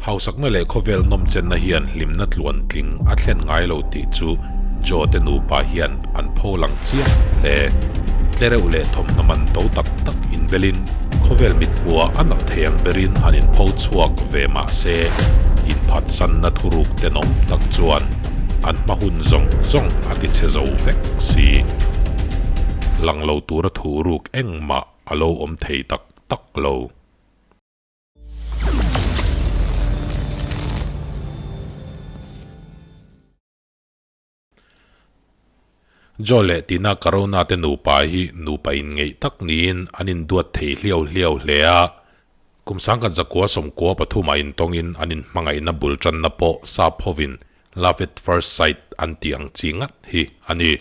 Hausakna leh khawvel nawmchenna hian hlimna tluantling a thlen ngai lo tih chu Joe te nupa hian an pho lang chiang hle. Tlereuh leh thawmhnaw man to tak tak inbelin khawvel mithmuhah a nalh thei ang berin han inpho chhuak ve mah se, inphatsanna thuruk tenawm tak chuan an hma hun zawng zawng a ti chhe zo vek si. Lang lo tura thuruk engmah a lo awm thei tak tak lo. Joe leh Tina Carona te nupa hi nupa inngeih tak niin an induat thei hliau hliau hle a. Kum sangkhat zakua sawmkua pathumah intawngin an inhmangaihna bul tanna pawh sap hovin love at first sight an tih ang chi ngat hi a ni.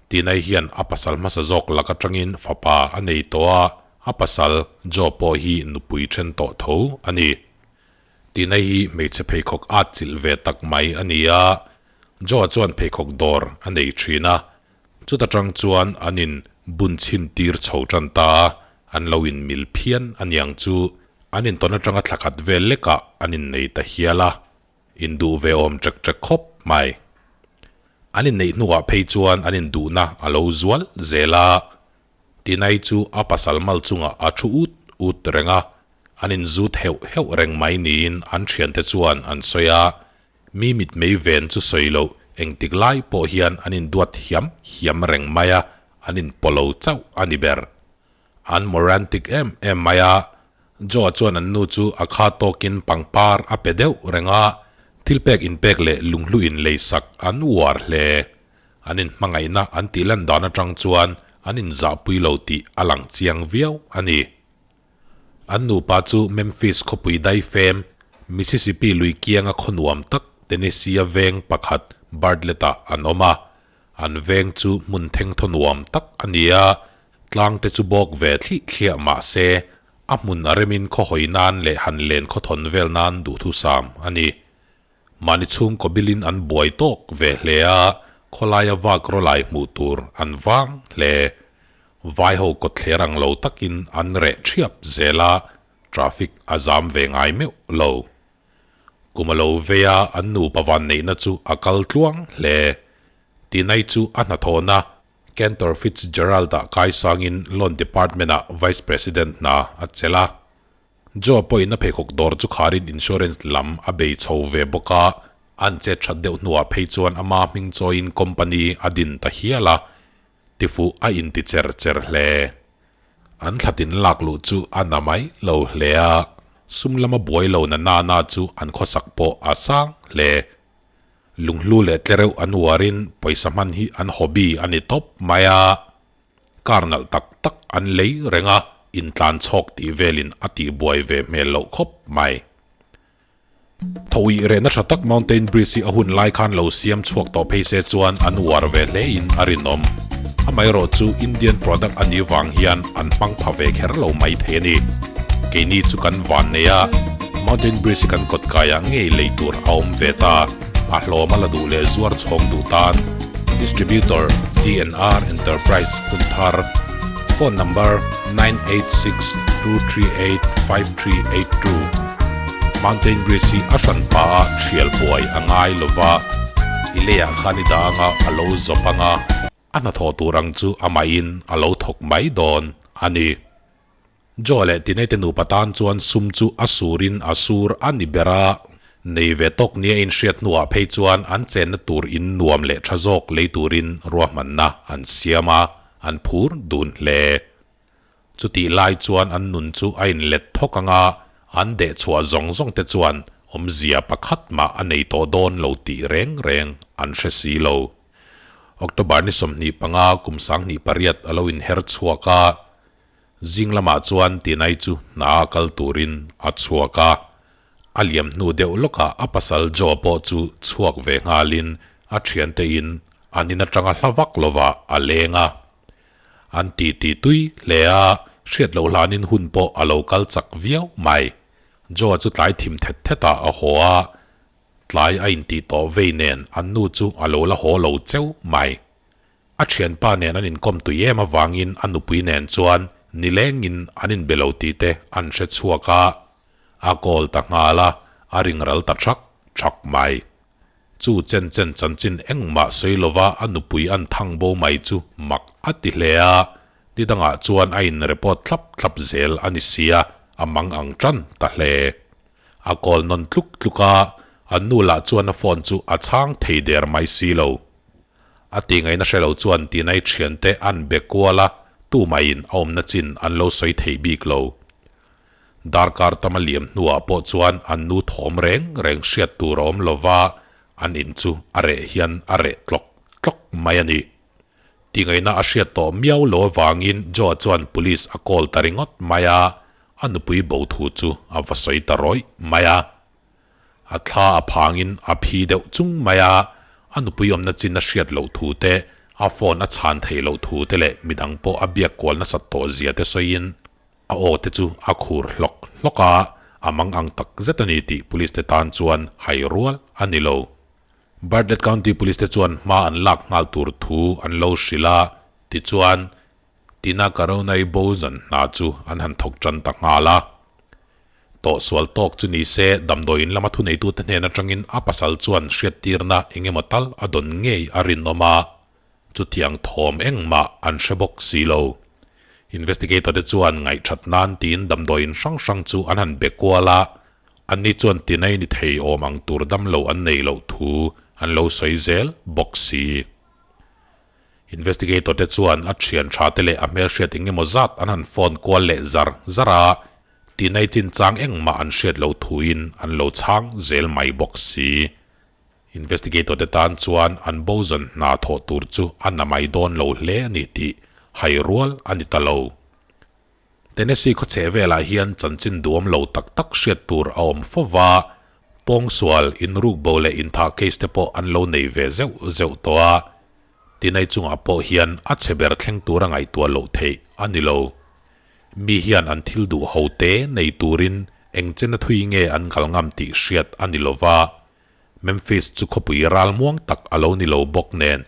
Tinai hian a pasal hmasa zawk lak atangin fapa a nei tawh a, a pasal Joe pawh hi nupui then tawh tho a ni. Tinai hi hmeichhe pheikhawk at chilh ve tak mai a ni a, Joe chuan pheikhawk dawr a nei thin a, chuta tang chuan an in bun chhin tir chho tan ta a, an lo in mil phian a niang chu an intawn atanga thla khat vel lekah an innei ta hial a. Induh ve awm ṭek ṭek khawp mai. An inneih hnuah phei chuan an induhna a lo zual zel a. Tinai chu a pasal mal chungah a thu ut ut reng a, an inzut heuh heuh reng mai niin an thiante chuan an sawi a. Mi mitmei ven chu sawi loh engtik lai pawh hian an induat hiam hiam reng mai a, an inpawlo chauh a ni ber. An morantic em em mai a, Joe-a chuan an nu chu a kha tawkin pangpar a pe deuh reng a, thil pek inpek leh lunghlu in leisak an uar hle. An inhmangaihna an tih lan dan atang chuan an inzahpui lo tih a lang chiang viau a ni. An nupa chu Memphis khawpui daifem, Mississippi lui kianga khaw nuam tak Tennessee-a veng pakhat Bartlett-ah an awm a, An veng chu hmun thengthaw nuam tak a ni a, tlang te chu bawk ve thlih thliah mah se, a hmun a remin khaw hawi nan leh han len khawthawn vel nan duhthusam a ni. Mahni chhungkaw bilin an buai tawk ve hle a, khawlaia vak rawlai hmuh tur an vang hle. Vaiho kawtthler ang lo takin an reh thiap zel a, traffic a zam ve ngai meuh lo. Kum a lo vei a, an nupa vanneihna chu a kal tluang hle. Tinai chu a hnathawhna Cantor Fitzgerald-ah kaisangin Loan Department-ah Vice President hna a chelh a. Joe pawhin a pheikhawk dawr chu kharin insurance lam a bei chho ve bawk a, an chet that deuh hnuah phei chuan ama hming chawiin company a din ta hial a, tifuh a inti cher cher hle. An thlatin lak luh chu a na mai lo hle a, sum lama buai lo na na na chu an khawsak pawh a sang hle. Lunghlu leh tlereuh an uarin pawisa hman hi an hobby a ni tawp mai a, car nalh tak tak an lei reng a, intlan chhawk tih velin a tihbuai ve hmel loh khawp mai. Thawih rehna tha tak Mountain Breeze hi a hun lai khan lo siam chhuak tawh phei se chuan an uar ve hle in a rinawm. Amaherawh chu Indian product a nih vang hian an hmang pha ve kher lo mai thei a ni. Keini chu kan van nei a, Mountain Breeze hi kan kawt kaiah ngei lei tur a awm ve ta. A hlawm a la duh leh zuar chhawng duh tan Distributor TNR Enterprise Hunthar Phone number 9862385382 Mountain Breeze hi a hran pa a thial buai a ngai lo va, i leiah khan i dah anga a lo zawp anga, a hnathawh tur ang chu amahin a lo thawk mai dawn a ni. Joe leh Tinete nupa tan chuan sum chu a surin a sur a ni ber a, nei ve tawk nia inhriat hnuah phei chuan an chenna tur in nuam leh tha zawk lei turin ruahmanna an siam a, an phur dun hle. Chutih lai chuan an nun chu a inlet thawk ang a, an dehchhuah zawng zawng te chuan awmzia pakhat mah a nei tawh dawn lo tih reng reng an hre si lo. October ni 25 kum 28 a lo inher chhuak a, Zing lamah chuan Tinai chu hna a kal turin a chhuak a, a liam hnu deuh lawkah a pasal Joe pawh chu chhuak ve nghalin a thiante in an in atanga hla vak lovah a leng a. An ti ti tui hle a, hriat loh hlanin hun pawh a lo kal chak viau mai. Joe chu tlai thim thet thetah a haw a, tlai a intih tawh vei nen an nu chu a lo la haw lo cheu mai. A thianpa nen an inkawm tui em avangin a nupui nen chuan nilengin an inbe lo tih te an hre chhuak a, a call ta nghal a, a ring ral ta thak thak mai. Chu chen chen chanchin engmah sawi lova a nupui an thang bo mai chu mak a ti hle a, ti dangah chuan a in report thlap thlap zel a ni sia, a mang ang tan ta hle. A call nawn tluk tluk a, an nu lah chuan a phone chu a chhang thei der mai si lo. A ti ngaihna hre lo chuan Tinai thiante an be kual a, tumaiin a awmna chin an lo sawi thei bik lo. Darkar tama liam hnuah pawh chuan an nu thawm reng reng hriat tur a awm lova, an in chu a reh hian a reh tlawk tlawk mai a ni. Tingaihna a hriat tawh miau lo avangin Joe chuan police a call ta ringawt mai a, a nupui bo thu chu a va sawi ta rawih mai a. A thla a phangin a phi deuh chung mai a, a nupui awmna chin a hriat loh thu te, a phone a chhan theih loh thu te leh midang pawh a biak kual nasat tawh zia te sawiin A aw te chu a khur hlawk hlawk a, a mang ang tak zet a ni tih Police te tan chuan hai rual a ni lo. Bartlett County Police te chuan hma an lak nghal tur thu an lo hrilh a, tichuan Tina Caronai Bozan hna chu an han thawk tan ta nghal a. Tawhsual tawk chu ni se damdawiin lama thuneitute hnen atangin a pasal chuan hriattirna engemaw tal a dawn ngei a rinawm a. Chutiang thawm engmah an hre bawk si lo. Investigator te chuan ngaihthat nan tiin damdawiin hrang hrang chu an han be kual a, anni chuan tinai ni thei awm ang tur damlo an nei loh thu an lo sawi zel bawk si. Investigator te chuan a thian tha te leh a hmelhriat engemaw zat an han phone kual leh zar zar a, tinai chinchang engmah an hriat loh thuin an lo chhang zel mai bawk si. Investigator te tan chuan an boson hna thawh tur chu a na mai dawn lo hle a ni tih hai rual a ni ta lo. Tennessee khaw chheh velah hian chanchin duam lo tak tak hriat tur a awm fo va, pawngsual, inrukbo leh inthah case te pawh an lo nei ve zeuh zeuh tawh a, tinai chungah pawh hian a chhe ber thleng tura ngaihtuah loh theih a ni lo. Mi hian an thil duh ho te nei turin eng chena thui nge an kal ngam tih hriat a ni lo va, Memphis chu khawpui ral muang tak a lo ni lo bawk nen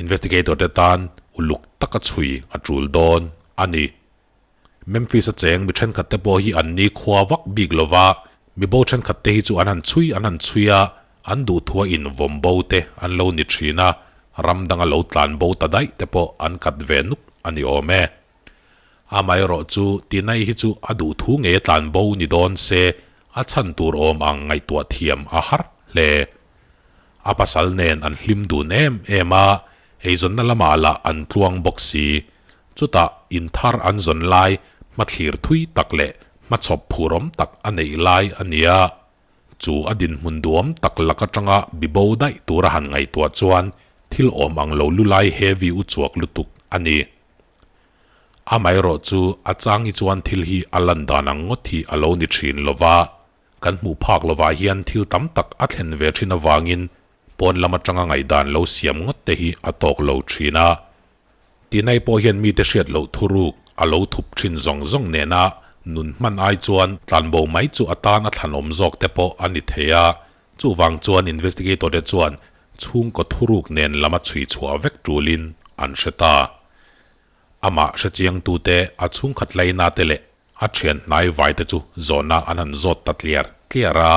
investigator te tan uluk taka chhui a tul dawn a ni. Memphis a cheng mi thenkhat te pawh hi an ni khua vak bik lo va, mi bo thenkhat te hi chu an han chhui an han chhui a, an duhthua in vawm bo te an lo ni thin a, ram danga lo tlan bo ta daih te pawh an kat ve nuk a ni awm e. Amaherawh chu Tinai hi chu a duhthu ngei a tlan bo ni dawn se a chhan tur awm ang ngaihtuah thiam a har hle. A pasal nen an hlim dun em em a, eizawnna lamah lah an tluang bawk si. Chutah inthar an zawn lai hmathlir thui tak leh hmachhawp phurawm tak a neih lai a nia. Chu a dinhmun duam tak lak atanga bibo daih tura han ngaihtuah chuan thil awm ang lo lu lai heavy uchuak lutuk a ni. Amaherawh chu a chang hi chuan thil hi a lan dan ang ngawt hi a lo ni thin lo va, kan hmuh phak lovah hian thil tam tak a thlen ve thin avangin pawn lam atanga ngaihdan lo siam ngawt te hi a tawk lo thin a. Tinai pawh hian mite hriat loh thuruk a lo thup thin zawng zawng nena nun hman ai chuan tlanbo mai chu a tan a thlanawm zawk te pawh a ni thei a, chuvang chuan investigator te chuan chhungkaw thuruk nen lama chhui chhuah vek tulin an hre ta. Amah hrechiangtute, a chhungkhat laina te leh a thian hnai vai te chu zawhna an han zawt ta tliar tliar a.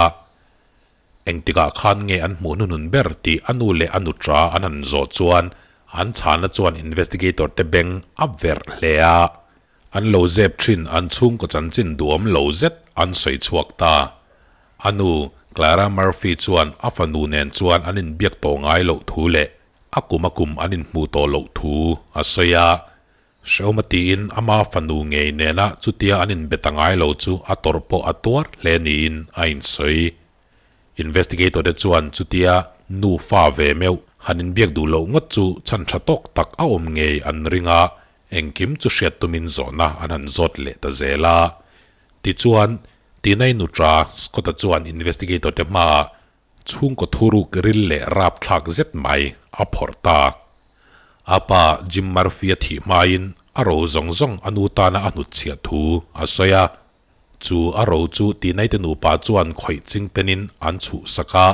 Engtikah khan nge an hmuh hnuhnun ber tih a nu leh a nutra an han zawh chuan an chhana chuan investigator te beng a verh hle a. An lo zep thin an chhungkaw chanchin duam lo zet an sawi chhuak ta. A nu, Clara Murphy chuan a fanu nen chuan an inbiak tawh ngai loh thu leh A kum a kum an inhmuh tawh loh thu a sawi a, Hrehawma tiin ama fanu ngei nena chutia an inbe ta ngai lo chu a tawrh pawh a tuar hle niin a insawi. Investigator te chuan chutia nu fa ve meuh han inbiak duh loh ngawt chu chhan tha tawk tak a awm ngei an ring a, engkim chu hriat tumin zawhna an han zawt leh ta zel a. Tichuan, Tinai nutra Scott-a chuan investigator te hmaah Chhungkaw thuruk ril leh rapthlak zet mai a phawrh ta. A pa Jim Murphy-a thih hmain a ro zawng zawng a nu tana a hnutchhiah thu a sawi a. Chu a ro chu Tinaite nupa chuan khawih ching penin an chhuhsak a,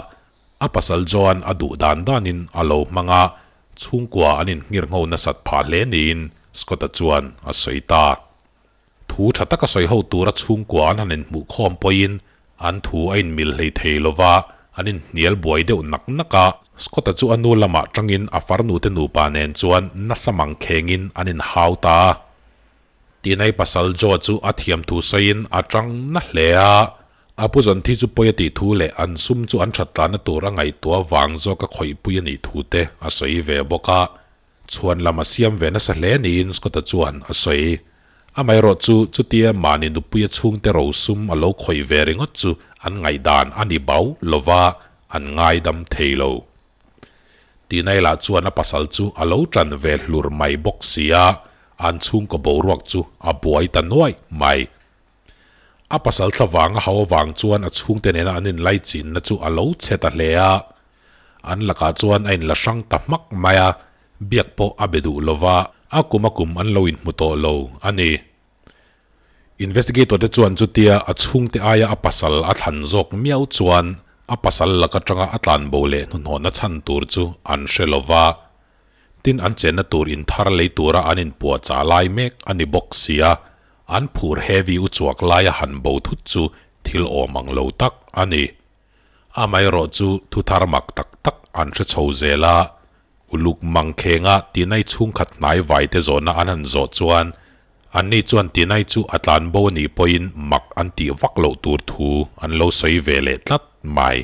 a pasal Joan a duh dan danin a lo hmang a, chhungkua an inngirngho nasat phah hle niin Scott-a chuan a sawi ta. Thu tha taka sawi ho tura chhungkua an han inhmuh khawm pawhin An thu a inmil hlei thei lo va, an inhnial buai deuh nak nak a. Scott-a chu a nu lamah tangin a farnute nupa nen chuan nasa mang khengin an inhau ta a. Tinai pasal Joe chu a thiam thu sawiin a tang na hle a. A pu zawn thi chu pawi a tih thu leh an sum chu an that tlanna tur a ngaihtuah vang zawk a khawihpui a nih thu te a sawi ve bawk a. Chhuan lam a siam ve nasa hle niin Scott-a chuan a sawi. Amaherawhchu chutia mahni nupuia chhungte rosum a lo khawih ve ringawt chu an ngaihdan a ni bau lova an ngaidam thei lo. Tinailah chuan a pasal chu a lo tan ve hlur mai bawk si a, an chhungkaw boruak chu a buai ta nuai mai. A pasal thla vang a hau avang chuan a chhungte nena an inlaichinna chu a lo chhe ta hle a. An lakah chuan a inla hrang ta hmak mai a, biak pawh a be duh lo va, a kum a kum an lo inhmu tawh lo a ni. Investigator te chuan chutia a chhungte aia a pasal a thlan zawk miau chuan a pasal lak atanga a tlanbo leh hnuhnawhna chhan tur chu an hre lo va. Tin an chenna tur in thar lei tura an inpuahchah lai mek a ni bawk si a, an phur heavy u chuak laia han bo thut chu thil awm ang lo tak a ni. Amaherawh chu thu thar mak tak tak an hre chho zel a, uluk mangkhenga Tinai chhungkhat hnai vaite zawhna an han zawh chuan anni chuan Tinai chu a tlan bo a nih pawhin mak an tih vak loh tur thu an lo sawi ve leh tlat mai.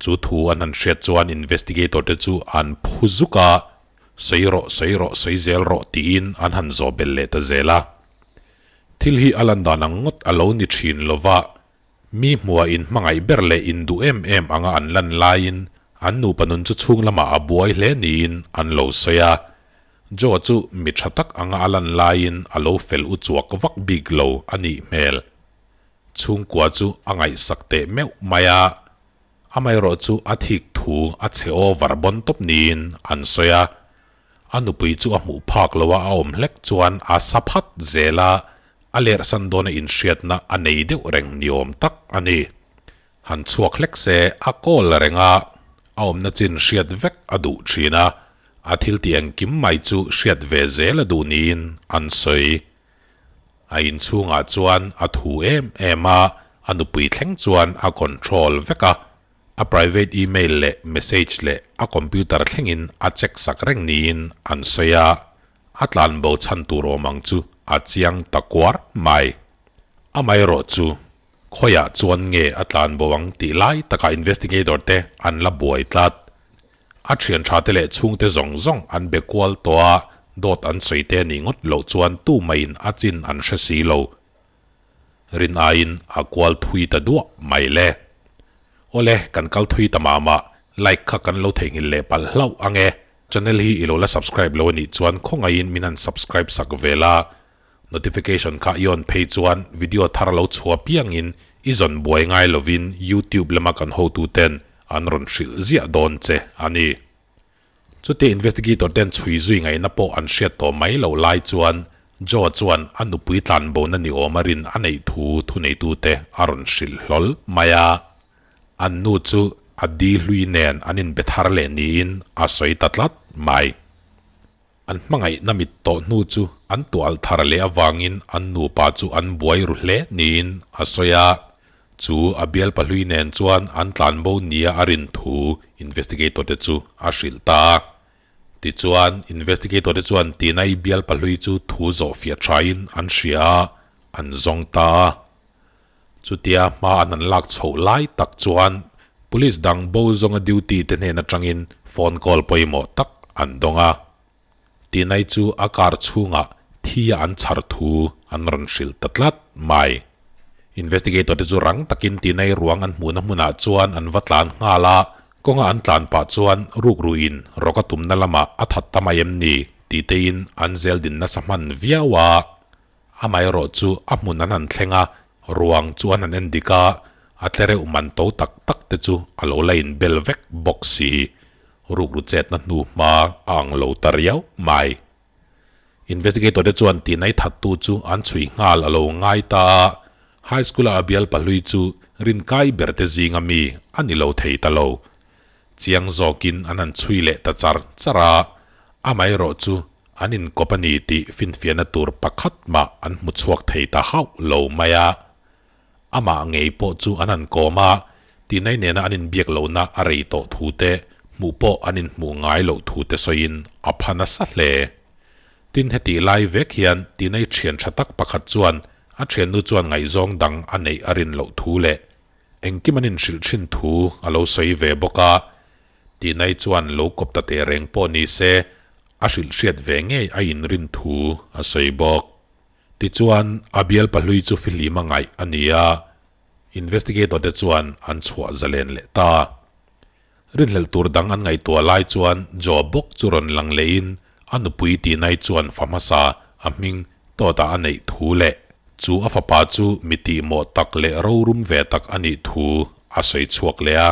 Chu thu an han hriat chuan investigator te chu an phu zuk a, sawi rawh, sawi rawh, sawi zel rawh tiin an han zawh belh leh ta zel a. Thil hi a lan dan ang ngawt a lo ni thin lova, Mi hmua in hmangaih ber leh in duh em em anga an lan laiin an nupa nun chu chhung lamah a buai hle niin an lo sawi a. Joe chu mi tha tak anga a lan laiin a lo fel u chuak vak bik lo a nih hmel. Chhungkua chu a ngaihsak teh meuh mai a. Amaherawh chu a thik thu a chhe over bawn tawp niin an sawi a. A nupui chu a hmuh phak lo a, a awm hlek chuan a sa phat zel a, a lerhsan dawna inhriatna a nei deuh reng ni awm tak a ni. Han chhuak hlek se a kawl reng a, a awmna chin hriat vek a duh thin a, a thil tih engkim mai chu hriat ve zel a duh niin an sawi. A inchhungah chuan a thu em em a, a nupui thleng chuan a control vek a, A private email leh message leh a computer thlengin a check sak reng niin an sawi a, a tlanbo chhan tur awm ang chu a chiang ta kuar mai. Amaherawh chu, khawiah chuan nge a tlanbo ang tih lai takah investigator te an la buai tlat. A thian tha te leh chhungte zawng zawng an be kual tawh a, dawt an sawi te nih ngawt loh chuan tumaiin a chin an hre si lo. Rin aiin a kual thui ta duah mai le. Awle, kan kal thui ta mah mah, like kha kan lo theihnghilh leh palh hlauh ang e. Channel hi i lo la subscribe lo a nih chuan khawngaihin min han subscribe sak ve la. Notification kha i on phei chuan video thar lo chhuah piangin i zawn buai ngai lovin YouTube lama kan hotuten an rawn hrilh ziah dawn che a ni. Chutia investigator ten chhui zui ngaihna pawh an hriat tawh mai loh lai chuan Joe chuan a nupui tlanbona ni awm a rin a neih thu thuneitute a rawn hrilh hlawl mai a. An nu chu a di hlui nen an inbe thar leh niin a sawi ta tlat mai. An hmangaihna mit tawh hnu chu an tual thar leh avangin an nupa chu an buai ru hle niin a sawi a. Chu a bial pahlui nen chuan an tlanbo nia a rin thu investigator te chu a hrilh ta a. Tichuan, investigator te chuan Tinai bial pahlui chu thu zawh fiah thain an hria a, an zawng ta a. Chutia hma an han lak chhoh lai tak chuan police dang bo zawnga duty te hnen atangin phone call pawimawh tak an dawng a. Tinai chu a car chhungah thi a an chhar thu an rawn hrilh ta tlat mai. Investigator te chu rang takin Tinai ruang an hmuhna hmunah chuan an va tlan nghal a, kawnga an tlan pah chuan rukruin rawk a tumna lamah a that ta mai em ni tih tein an zel din nasa hman viau a. Amaherawh chu a hmun an han thleng a, ruang chu an han en dik a, a tlereuh man to tak tak te chu a lo la inbel vek bawk si. Rukru chetna hnu hma a ang lo ta riau mai. Investigator te chuan tinai thattu chu an chhui nghal a lo ngai ta a, high school a a bial pahlui chu rinkai ber te zinga mi a ni lo thei ta lo. Chiang zawkin an han chhui leh ta char char a, amaherawh chu An inkawp a ni tih finfiahna tur pakhat mah an hmu chhuak thei ta hauh lo mai a. Amah ngei pawh chu an han kawm a, Tinai nena an inbiak lohna a rei tawh thu te, hmuh pawh an inhmuh ngai loh thu te sawiin a pha nasa hle. Tin, hetih lai vek hian Tinai thian tha tak pakhat chuan a thiannu chuan ngaihzawng dang a neih a rin loh thu leh engkim an inhrilh thin thu a lo sawi ve bawk a, Tinai chuan lo kawp ta teh reng pawh ni se a hrilh hriat ve ngei a inrin thu a sawi bawk. Tichuan, a bial pahlui chu fihlim a ngaih a ni a, investigator te chuan an chhuah zalen leh ta. Rinhlelh tur dang an ngaihtuah lai chuan Joe bawk chu rawn lang lehin a nupui Tinai chuan fa hmasa a hming Todd-a a neih thu leh chu a fapa chu mi tihmawh tak leh rorum ve tak a nih thu a sawi chhuak leh a.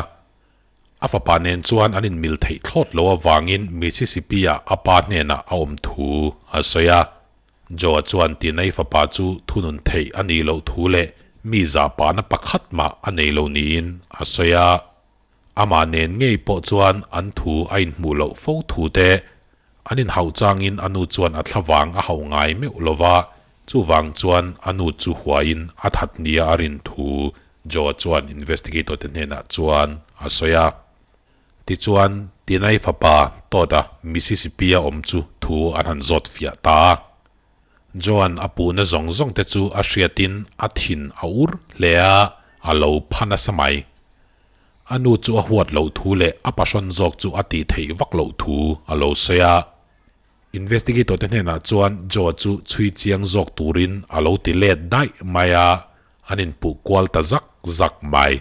A fapa nen chuan an inmil theih thlawt lo avangin Mississippi-ah a pa hnenah a awm thu a sawi a. Joa chuan Tinai fapa chu thunun theih a nih loh thu leh mi zahpahna pakhat mah a nei lo niin a sawi a. Amah nen ngei pawh chuan an thu a inhmuh loh fo thu te, an inhauh changin a nu chuan a thlavang a hauh ngai meuh lo va, chuvang chuan a nu chu huaiin a that nia a rin thu Joa chuan investigator te hnenah chuan a sawi a. Tichuan, Tinai fapa Todd-a Mississippi-a awm chu thu an han zawt fiah ta a. Joan a puhna zawng zawng te chu a hriatin a thin a ur hle a, a lo pha nasa mai. A nu chu a huat loh thu leh a pahrawn zawk chu a tih theih vak loh thu a lo sawi a. Investigator te hnenah chuan Joe chu chhui chiang zawk turin a lo ti let daih mai a, an inpuh kual ta zak zak mai.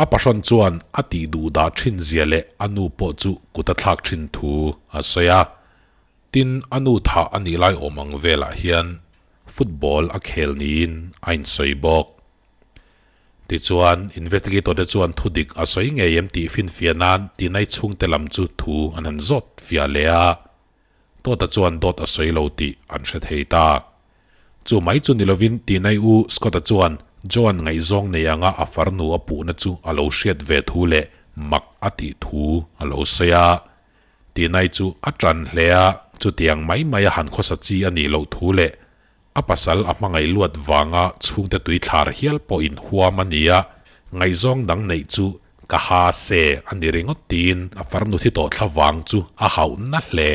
A pahrawn chuan a tih duh dah thin zia leh a nu pawh chu kut a thlak thin thu a sawi a. Tin, a nu thah a nih lai awm ang velah hian football a khel niin a insawi bawk. Tichuan, investigator te chuan thu dik a sawi ngei em tih finfiah nan Tinai chhungte lam chu thu an han zawt fiah leh a. Dawta chuan dawt a sawi lo tih an hre thei ta. Chu mai chu ni lovin Tinai u Scott-a chuan Joan ngaihzawng nei anga a farnu a puhna chu a lo hriat ve thu leh mak a tih thu a lo sawi a. Tinai chu a ṭan hle a, chutiang mai mai a han khawsa chi a nih loh thu leh a pasal a hmangaih luat vanga chhungte tuithlar hial pawh inhuam a ni a, ngaihzawng dang neih chu Ka ha se a ni ringawt tiin a farnu thi tawh thla vang chu a hauh na hle.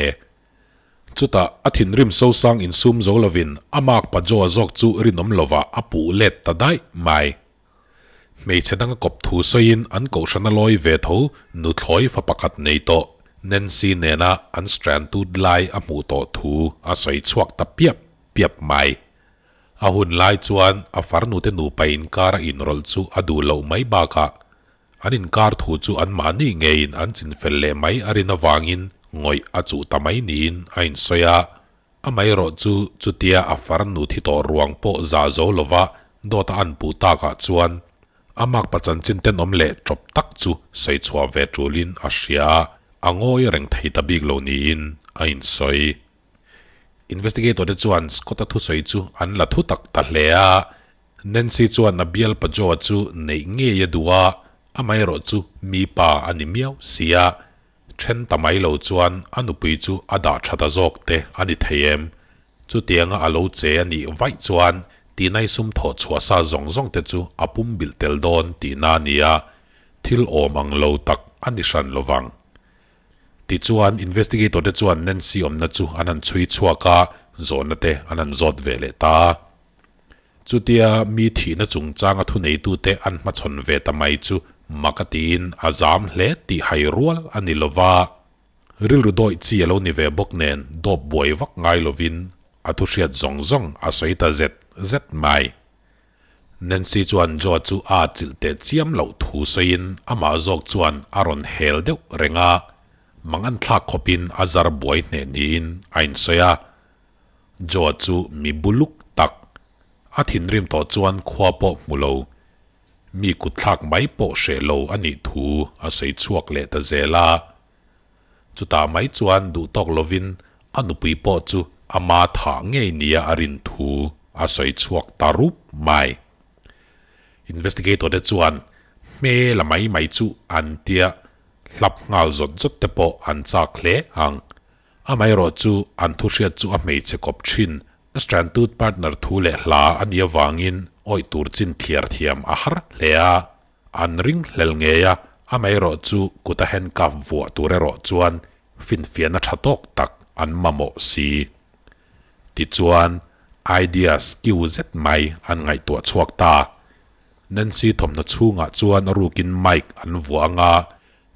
Chutah a thinrim sosang insum zo lovin a makpa Joa zawk chu rinawm lovah a puh let ta daih mai. Hmeichhe danga kawp thu sawiin an kohhran a lawi ve tho nuthlawi fa pakhat nei tawh Nancy nena an strand tut lai a hmuh tawh thu a sawi chhuak ta piap piap mai. A hun lai chuan a farnute nupa inkar a inrawlh chu a duh loh mai bakah an inkar thu chu anmahni ngeiin an chinfel leh mai a rin avangin ngawih a chuh ta mai niin a insawi a. Amaherawh chu chutia a farnu thi tawh ruang pawh zah zo lova dawt a an puh takah chuan a makpa chanchin tenawm leh tawp tak chu sawi chhuah ve tulin a hria a, a ngawi reng thei ta bik lo niin a insawi. Investigator te chuan Scott-a thusawi chu an la thu tak ta hle a, Nancy chuan a bialpa Joe-a chu neih ngei a duh a, amaherawh chu mi pa a ni miau si a, then ta mai lo chuan a nupui chu a dah tha ta zawk te a ni thei em? Chutianga a lo che a nih vaih chuan tinai sum thawh chhuah sa zawng zawng te chu a pumbilh tel dawn tihna a ni a, thil awm ang lo tak a ni hran lovang. Tichuan, investigator te chuan Nancy awmna chu an han chhui chhuak a, zawhna te an han zawt ve leh ta. Chutia mi thihna chungchanga thuneitute an hmachhawn ve ta mai chu mak a tiin a zam hle tih hai rual a ni lo va. Rilru dawih chi a lo ni ve bawk nen dawp buai vak ngai lovin a thuhriat zawng zawng a sawi ta zet zet mai. Nancy chuan Joe chu a chilh teh chiam loh thu sawiin amah zawk chuan a rawn hel deuh reng a, mangan thlak khawpin a zar buai hneh niin a insawi a. Joe chu mi buluk tak, a thinrim tawh chuan khua pawh hmu lo, mi kutthlak mai pawh hreh lo a nih thu a sawi chhuak leh ta zel a. Chutah mai chuan duhtawk lovin a nupui pawh chu ama thah ngei nia a rin thu a sawi chhuak ta rup mai. Investigator te chuan hmel a mai mai chu an tia hlap nghal zawt zawt te pawh an chak hle ang. Amaherawh chu an thuhriat chu a hmeichhe kawp thin, a strandtooth partner thu leh hla a nih avangin. awih tur chin thliar thiam a har hle a, an ringhlel ngei a, amaherawhchu kuta handcuff vuah tur erawh chuan finfiahna tha tawk tak an mamawh si. Tichuan, idea skew zet mai an ngaihtuah chhuak ta. Nancy thawmhnaw chhungah chuan a rukin mic an vuah ang a,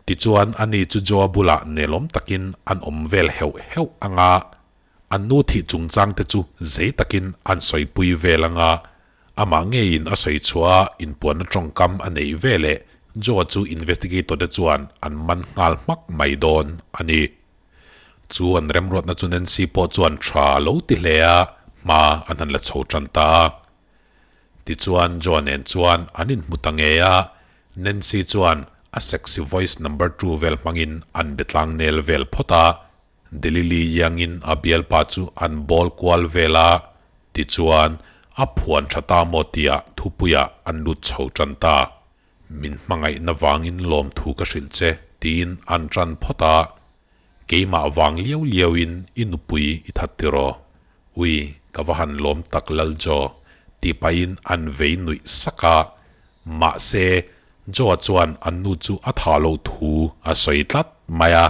tichuan ani chu Joe-a bulah nelawm takin an awm vel heuh heuh ang a, an nu thih chungchang te chu zei takin an sawipui vel ang a, amah ngeiin a sawi chhuah a inpuanna tawngkam a neih veleh Joe-a chu investigator te chuan an man nghal hmak mai dawn a ni. Chu an remruatna chu Nancy pawh chuan tha a lo ti hle a, hma an han la chho tan ta a. Tichuan Joe nen chuan an inhmu ta ngei a, Nancy chuan a sexy voice number two vel hmangin an be tlang nel vel phawt a, Delili iangin a bialpa chu an bawl kual vel a, tichuan a phuan tha ta maw tia thupuiah an lut chho tan ta. Min hmangaihna vangin lawmthu ka hrilh che tiin an tan phawt a, keimah vang liau liauin i nupui i that tiraw? Ui, ka va han lawm tak Laljo, tih pahin an vei nuih sak a. Mahse, Joa chuan an nu chu a tha lo thu a sawi tlat mai a.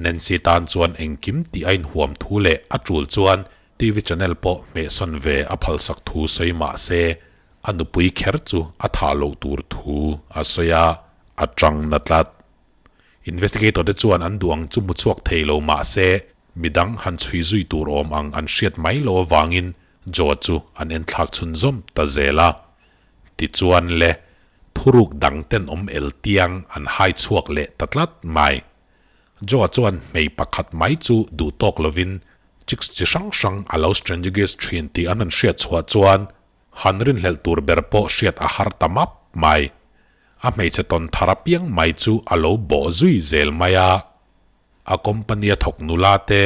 Nancy tan chuan engkim tih a inhuam thu leh a tul chuan TV channel pawh hmehsawn ve a phalsak thu sawi mah se, a nupui kher chu a thah loh tur thu a sawi a, a tang na tlat. Investigator te chuan an duh ang chu hmu chhuak thei lo mah se, midang han chhui zui tur awm ang an hriat mai lo avangin Joe chu an enthlak chhunzawm ta zel a. Tichuan le, thuruk dang tenawm el tiang an hai chhuak leh ta tlat mai. Joe chuan hmei pakhat mai chu duh tawk lovin chicks chi hrang hrang a lo strangegies thin tih an han hriat chhuah chuan han rinhlelh tur ber pawh hriat a har ta map mai. A hmeichhe tawn thar apiang mai chu a lo bawh zui zel mai a. A company a thawk nula te,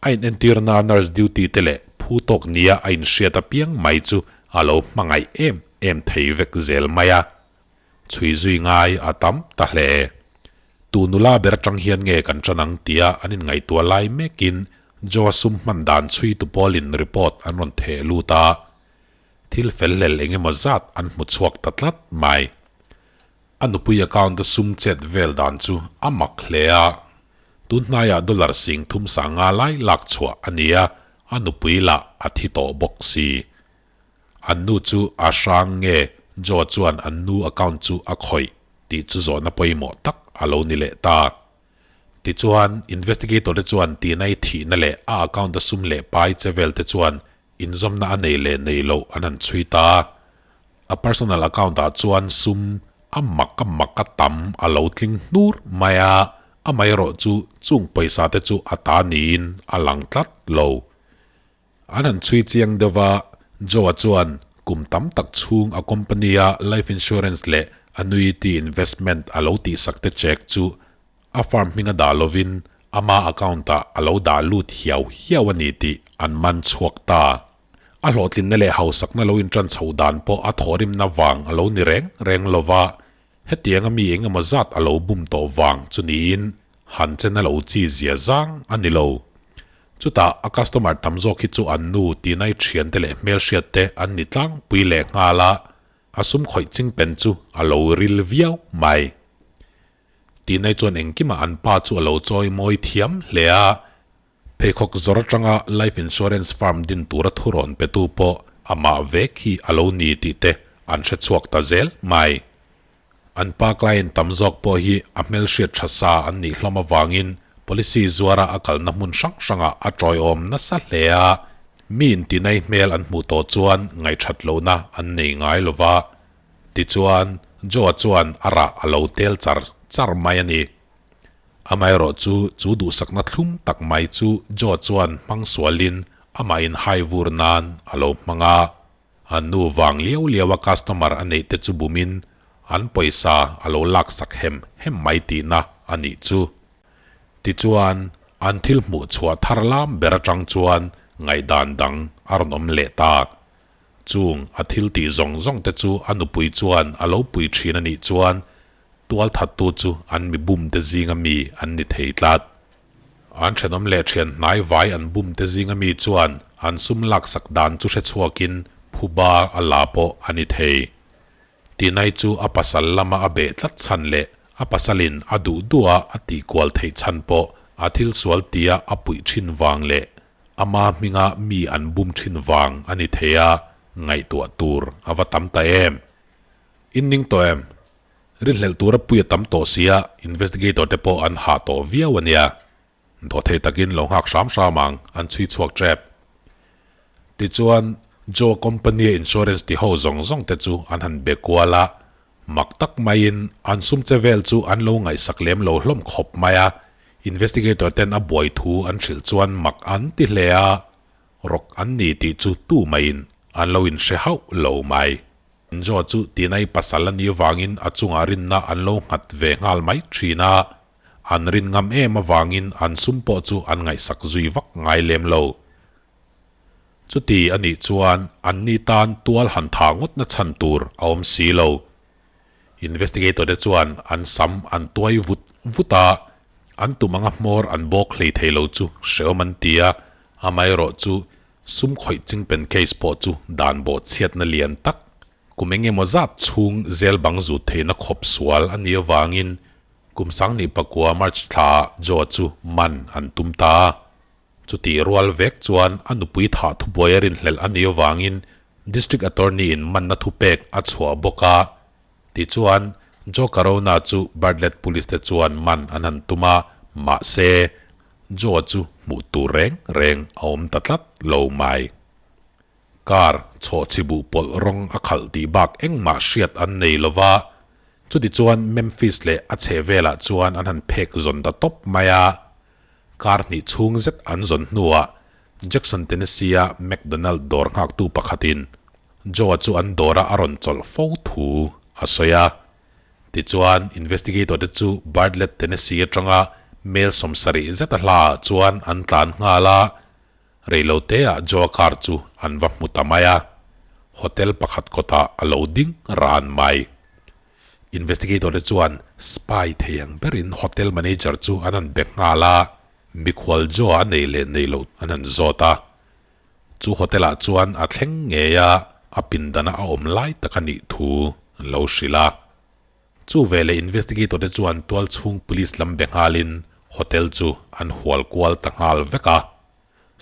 a inentirna nurse duty te leh phu tawk nia a inhriat apiang mai chu a lo hmangaih em em thei vek zel mai a. Chhui zui ngai a tam ta hle. Tu nula ber atang hian nge kan tan ang tia an inngaihtuah lai mekin Joa sum hman dan chhui tu pawlin report an rawn theh lut a. Thil fel hlel eng emaw zat an hmu chhuak ta tlat mai. A nupui account a sum chet vel dan chu a mak hle a. Tun hnaiah dollar sing thum sanga lai lak chhuah a ni a, a nupui lah a thi tawh bawk si. An nu chu a hrang nge Joe chuan an nu account chu a khawih tih chu zawhna pawimawh tak a lo ni leh ta. Tichuan, investigator te chuan Tina-i thihna leh a account a sum leh pai che vel te chuan inzawmna a nei leh nei loh an han chhui ta. A personal account ah chuan sum a mak a mak a tam a lo tling hnur mai a, amaherawh chu chung pawisa te chu a ta niin a lang tlat lo. An han chhui chiang deuh a, Joe-a chuan kum tam tak chhung a company-a life insurance leh annuity investment a lo tihsak te check chu a firm hminga dah lovin ama account-ah a lo dah lut hiau hiau a ni tih an man chhuak ta. A hlawhtlinna leh hausakna lo intan chho dan pawh a thawhrimna vang a lo ni reng reng lo va, hetianga mi eng emaw zat a lo bum tawh vang chu niin han chen a lo chi zia zang a ni lo. Chutah a customer tam zawk hi chu an nu tinai thiante leh hmelhriat te an ni tlangpui leh nghal a, a sum khawih ching pen chu a lo ril viau mai. Tinai chuan engkimah an pa chu a lo chawi mawi thiam hle a, pheikhawk zawr atanga life insurance firm din tura thurawn petu pawh amah vek hi a lo ni tih te an hre chhuak ta zel mai. An pa client tam zawk pawh hi a hmelhriat tha sa an nih hlawm avangin policy zuara a kalna hmun hrang hrangah a tawiawm nasa hle a, mi intinai hmel an hmuh tawh chuan ngaihṭhat lohna an nei ngai lo va. Tichuan, Joe-a chuan a rah a lo tel char char mai a ni. Amaherawh chu, chu duhsakna thlum tak mai chu Joe-a chuan hmang sualin amah inhai vur nan a lo hmang a. A nu vang liau liau a customer a neih te chu bumin an pawisa a lo laksak hem hem mai tihna a nih chu. Tichuan, an thil hmuh chhuah thar lam ber atang chuan ngaihdan dang a rawn awm leh ta. Chung a thil tih zawng zawng te chu a nupui chuan a lo pui thin a nih chuan tualthattu chu an mi bum te zinga mi an ni thei tlat. An thenawm leh thian hnai vai an bum te zinga mi chuan an sum laksak dan chu hre chhuakin. phuba a la pawh a ni thei. Tinai chu a pasal lama a beh tlat chhan leh a pasalin a duh duha a tihkual theih chhan pawh a thil sual tia a puih thin vang leh ama hminga mi an bum thin vang a ni thei a, ngaihtuah tur a va tam ta em. In ning tawh em? Rinhlelh tura pui a tam tawh sia, investigator te pawh an hah tawh viau a nia. Dawhthei takin lo nghak hram hram ang, an chhui chhuak tep. Tichuan, Joe company-a insurance ti ho zawng zawng te chu an han be kual a, mak tak maiin an sum che vel chu an lo ngaihsak lem lo hlawm khawp mai a, investigator ten a buai thu an hrilh chuan mak an ti hle a, rawk an ni tih chu tu maiin an lo inhre hauh lo mai. Joe chu tinai pasal a nih vangin a chungah rinna an lo nghat ve nghal mai thin a, An rin ngam em avangin an sum pawh chu an ngaihsak zui vak ngai lem lo. Chuti a nih chuan anni tan tual han tha ngawtna chhan tur a awm si lo. Investigator te chuan an sam an tuai vut vut a, an tum anga hmawr an bawk hlei thei lo chu hreawm an ti a, amaherawhchu sum khawih chingpen case pawh chu dan bawh chhiatna lian tak Kum eng emaw zat chhung zel bang zut theihna khawp sual a nih avangin kum sangni pakua March thla Joe chu man an tum ta a. Chutih rual vek chuan a nupui thah thubuai a rinhlelh a nih avangin District Attorney in manna thupek a chhuah bawk a. Tichuan, Joe Carona chu Bartlett Police te chuan man an han tum a, mahse, Joe chu hmuh tur reng reng a awm ta tlat lo mai. Car chhawh chhibuh pawlh rawng a khalh tih bak engmah hriat an nei lo va, chutichuan Memphis leh a chhehvelah chuan an han phek zawn ta tawp mai a. Car hnih chhung zet an zawn hnuah Jackson Tennessee-a McDonald dawr nghaktu pakhatin Joe-a chu an dawra a rawn chawlh fo thu a sawi a. Tichuan, investigator te chu Bartlett, Tennessee atanga mel 70 zeta hlaah chuan an tlan nghal a. Reiloteah Joa car chu an va hmu ta mai a, hotel pakhat kawtah a lo ding ran mai. Investigator te chuan spy thei ang berin hotel manager chu an han be nghal a, mikhual Joa a nei leh nei loh an han zawt a. Chu hotel ah chuan a thleng ngei a, a pindana a awm lai tak a nih thu an lo hrilh a. Chu veleh investigator te chuan tualchhung police lam be nghalin hotel chu an hual kual ta nghal vek a.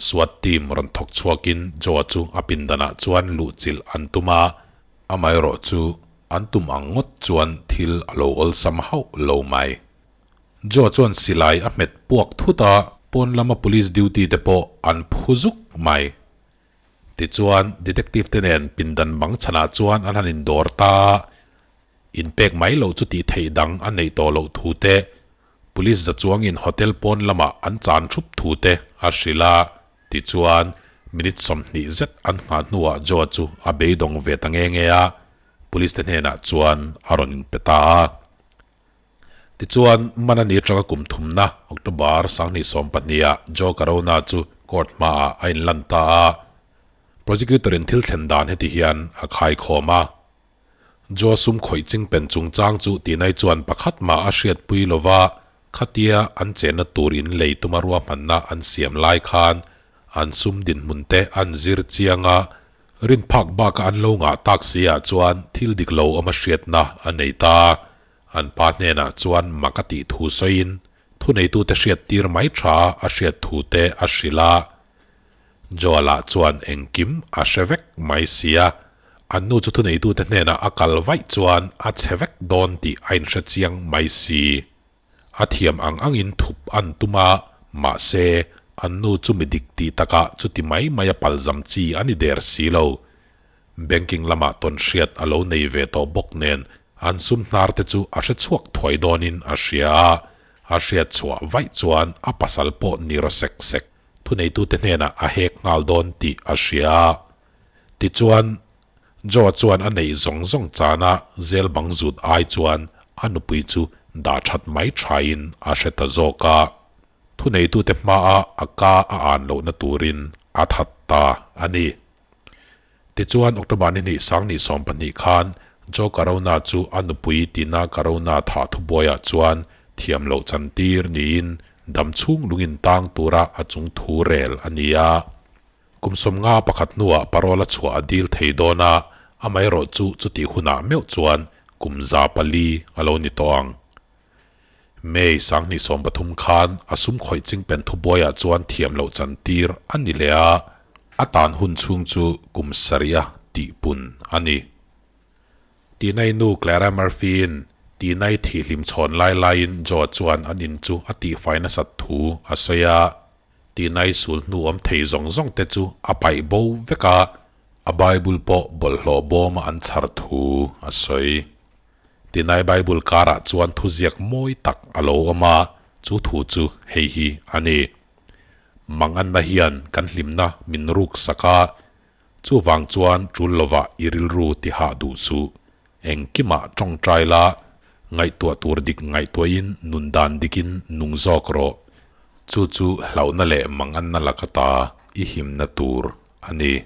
SWAT team rawn thawk chhuakin Joe-a chu a pindanah chuan luhchilh an tum a, amaherawh chu an tum ang ngawt chuan thil a lo awlsam hauh lo mai. Joe-a chuan silai a hmet puak thut a, pawn lama police duty te pawh an phu zuk mai. Tichuan detective te nen pindan bang chhanah chuan an han indawr ta a, inpek mai loh chu tih theih dang a neih tawh loh thu te, Police za chuangin hotel pawn lamah an chan thup thu te a hrilh a, tichuan minute 20 zet an nghah hnuah Joe chu a beidawng ve ta nge nge a, Police te hnenah chuan a rawn inpe ta a. Tichuan, man a ni atanga kum thumna October 2012 ah Joe Carona chu court hmaah a inlan ta a, prosecutor in thil thlen dan heti hian a khaikhawm a. Joe sum khawih chingpen chungchang chu tinai chuan pakhat mah a hriatpui lova, khatia an chenna tur in lei tuma ruahmanna an siam lai khan an sum dinhmun te an zir chiang a, rin phak baka an lo ngah tak si ah chuan thil dik lo awm a hriatna a nei ta. An pa hnenah chuan mak a tih thu sawiin thuneitute hriat tir mai tha a hriat thu te a hrilh a. Joel-a chuan engkim a hre vek mai sia, an nu chu thuneitute hnenah a kal vaih chuan a chhe vek dawn tih a inhre chiang mai si. A thiam ang angin thup an tum a, mahse, an nu chu mi dik tih takah chuti mai mai a palzam chi a ni der si lo. Banking lamah tawn hriat a lo nei ve tawh bawk nen an sum hnar te chu a hre chhuak thuai dawnin a hria a, a hriat chhuah vaih chuan a pasal pawh ni raw sek sek. Thuneitute hnenah a hek nghal dawn tih a hria a. Tichuan, Joe-a chuan a neih zawng zawng chana zel bang zut ai chuan a nupui chu dah that mai thain a hre ta zawk a. Thuneitute hmaa a ka a an lohna turin a that ta a ni. Tichuan, October ni hnih 2020 khan Joe Carona chu a nupui Tina Carona thah thubuaiah chuan thiam loh chantir niin dam chhung lungin tang tura a chung thu rel a ni a. Kum 51 hnuah parole a chhuah a dil thei dawn a, amaherawhchu chutih hunah meuh chuan kum 400 a lo ni tawh ang. May 2013 khan a sum khawih chingpen thubuaiah chuan thiam loh chantir a ni leh a, a tan hun chhung chu kum 7 a tihpun a ni. Tinai nu Clara Murphy-in Tinai thihhlim chhawn lai laiin Joe chuan an in chu a tihfai nasat thu a sawi a. Tinai sul hnu awm thei zawng zawng te chu a paih bo vek a, a Bible pawh bawlhhlawh bawma an chhar thu a sawi. Tinai Bible karah chuan thuziak mawi tak a lo awm a, chu thu chu hei hi a ni. Manganna hian kan hlimna min ruk sak a, chuvang chuan tul lovah i rilru ti hah duh suh. Engkimah tawngtai la, ngaihtuah tur dik ngaihtuahin nun dan dikin nung zawk rawh. Chu chu hlauhna leh manganna laka ta i himna tur a ni.